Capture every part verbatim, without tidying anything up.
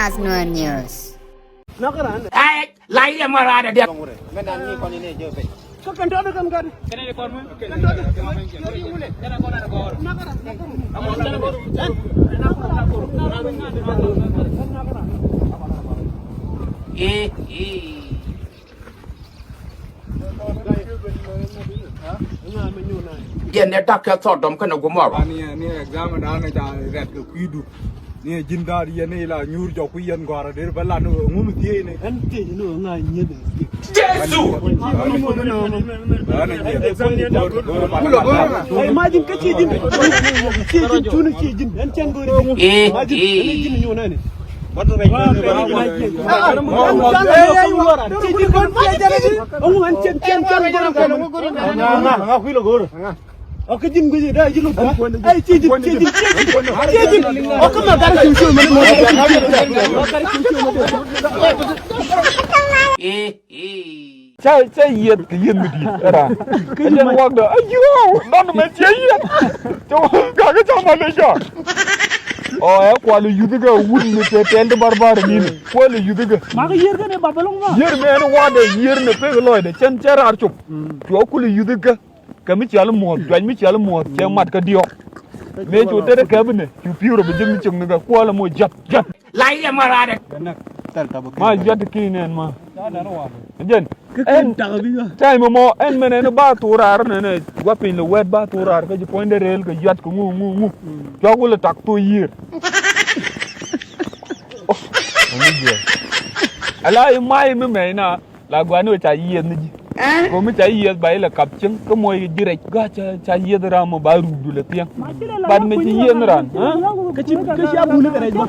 As Nuer News. Ai, lai yɛ mɔ raadɛ diɛ. Kä kɛn tɔt kɛn gat. Kɛn tɔt. Ee, ee. Yɛn ɛ tak kɛ Sodom kɛnɛ Gomora. Ni, ni exam dan ni ca rɛt kɛ kui̱du. Ni ji̱n da̱a̱r yɛn ni la nyuur jɔk kui̱ yɛn gɔ̱a̱r a der bä lan ŋum thiee ni. Ɛn thiee ni ŋa nyieth. Jesu! Imagine kä ci ji̱n. Ci ji̱n cuni ci ji̱n. Ɛn cɛn go̱ri. Imagine ɛn ji̱n nyuur nani. Ɔkä ji̱n guic daa ji̱ luk. Ɛ ci ji̱n, ci ji̱n, ci ji̱n. Ɔkä ma gar ciu ciu mɛn. Ca, ca yieth kɛ yieth mi di̱i̱t ɛ raan. Kä ji̱n wakdä ayoo dɔn mɛ ciɛ yieth. Ca wä gakä ca ma lec ɔ. Ɛ kual yuth kɛ wut mi te tɛl ti barbar ni ni. Kual yuth kɛ. Ma kɛ yieth kɛ ni Babilon ma. Yieth mɛ ni wadɛ yieth ni pek lɔcdɛ cɛn cɛ raar cop. Cuɔ kul yuth kɛ. Kɛ mi cial muɔ̱ɔ̱th, juac mi cial muɔ̱ɔ̱th, cɛ mat kä diɔ̱k. Mëë cu tet kɛpni, cu pi̱i̱r rɔ bi ji̱ mi cieŋ ni kɛ kuɔl ɛmɔ jap, jap. La yɛ ma raadɛ. Ma jap ti ki̱i̱n ɛn ma. Jɛn. Ɛn ta̱a̱ mɔ, ɛn mɛn ɛn ba thor raar nɛnɛ, gua̱ piny lɛ wɛt ba thor raar kä ji̱ puɔ̱nydɛ rɛɛl kɛ yuat kɛ ŋu, ŋu, ŋu. Cuak wulɛ tak thor yiër. Ala i̱ ma i̱ mi mɛy na. La gua̱a̱ni wä ca yieth ni ji̱. Ɛ? Go̱mi ca yieth ba ilɛ kap cieŋ kä muɔc ji̱ rɛc. Ga̱ ca, ca yieth ram mɔ ba rukdu lɛ thiäŋ. Bat mi ci yieth ni ran. Kä ci, kä ci abuni kɛ rɛc ba.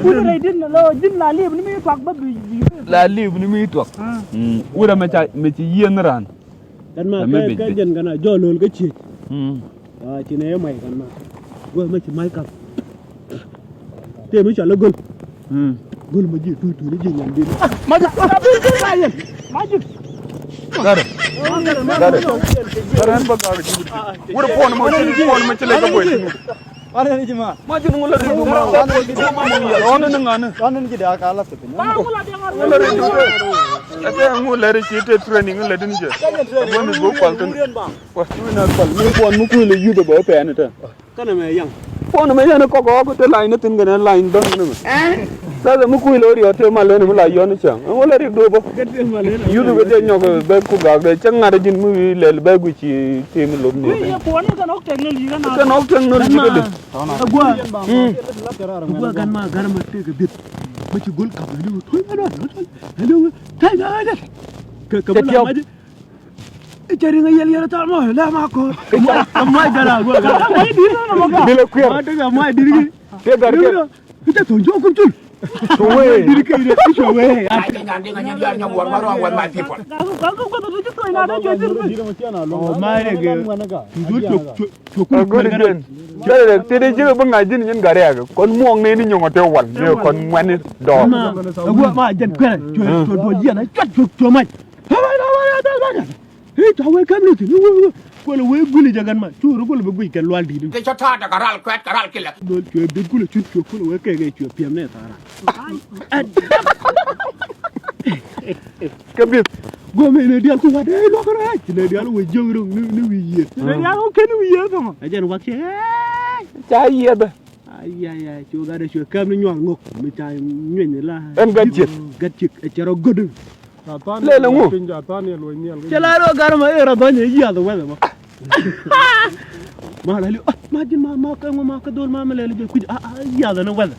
La liep ni mi tuak. Wurɛ mɛ ca, mɛ ci yieth ni ran. Kɛn ma kɛ, kɛ jɛn kɛn a jɔɔl lo̱l kä ciec. Aa, ci nɛ yɛ mac kɛn ma. Gua̱a̱th ma ci mac kap. Tëë mi cɔal i̱ göl. Göl ma ji̱ tuut tuut i̱ ji̱ nyandin. Ma ji̱. Ma ji̱. Gari. Gari. Gari ɛn bä gari ji̱. Wut puɔ̱n ma ci, puɔ̱n ma ci lɛ kä buɔy. Ma ji̱ ŋun la di duma. Ɣɔn ni ŋani. Ɣɔn ni ji̱ daa ka la sipin. Ŋun la di duma. Ɛn tɛ ŋun la di ci te training la di ni jɛ. Bä mi bä kual tin. Wa ci na kual mi kuan mi kuil yuth bä pɛn tɛ. Kɛnɛ mɛ yaŋ. Puɔ̱n mɛ yɛn kɔk ɔɔk te lany ni thi̱n kɛnɛ lany dhɔ̱n ni mɛ. Sasa mi kui̱ lo̱ri ɔ te mal leni mi la yɔn cäŋ. Ɛn wä lɛ rik duɔ̱pä. Yuth kɛ jɛ nyɔk bɛ ku gak dee cä ŋa̱t ji̱n mi wi̱i̱ lɛl bɛ gui̱c ci tim lo̱p ni. Kɛn ɔk tɛk nɔl ji̱ kädɛ. Gua̱. Gua̱ kan ma gar ma tëëk kɛ bi̱th. Bä ci go̱l kap ɛn wä tuɔ̱c ɛn wä tuɔ̱c ɛn wä tuɔ̱c ɛn wä tuɔ̱c. Kɛ kɛ bä la mac. I̱ cɛ riŋ a yɛl yɛl a thal mɔ lɛ ma kɔr. Kä mac gala gua gala. Bilɛ kuiɛr. Ma dek a mac diri. Tëë dhar kɛ. I̱ cɛ thon jɔk kum cul. Cɛ wee. Diri kɛ i̱ cɛ wee. Ai cɛ nyan diŋ a nyan diar nyɔk war ma rɔŋ wɛn my people. Ɔ ma rɛ gɛ. Cu dhul cok cok. Cɛ rɛ ti di ji̱ bi ŋa̱c ji̱n nyin gari akɛ kɔn muɔŋ ni ni nyɔŋɔ te wal ni kɔn ŋuɛni dɔɔr. Ma jɛn kuɛrɛ cuɛ cuɛ duɔl yiɛn a cuɛ cuɛ cuɛ mac. Hii ca wee kɛm ni thi̱n wee wee. Kuɛlɛ wee guili jɛ gɛn ma cu rɔ kuɛlɛ bi guic kɛ lual di̱t. Ti cɔ ta̱a̱ dɛ kɛ ral kuɛt kɛ ral kilɛ. Dol cuɛ bi̱t kulɛ cut cuɛ kulɛ wee kɛkɛ cuɛ piɛm ni tha̱a̱ ral. Kɛ bi̱th. Guɔ̱m in ɛ dial ku wat ɛ luɔk rɛc in ɛ dial wee jiök rɔ̱ŋ ni wi̱i̱ yiëë. In ɛ dial wee kɛn wi̱i̱ yiëë thɔŋɔ. Ɛ jɛn wak cɛ. Ca yiëëdä. Ayayay, cu gat ɛ cuɛ kɛm ni nyuak ŋok mi ca nyueny la. Ɛn gat ciek. Gat ciek ɛ cɛ rɔ gödä. Lɛl ɛŋu? Cɛ la rɔ gar ma ɛ rɔ dhɔny ɛ yiath wɛth ɛmɔ. Ma la li ma ji̱n ma ma kɛ ŋu ma kɛ dhol ma mi lɛl jɛ kui̱c a yiath ɛn wɛth.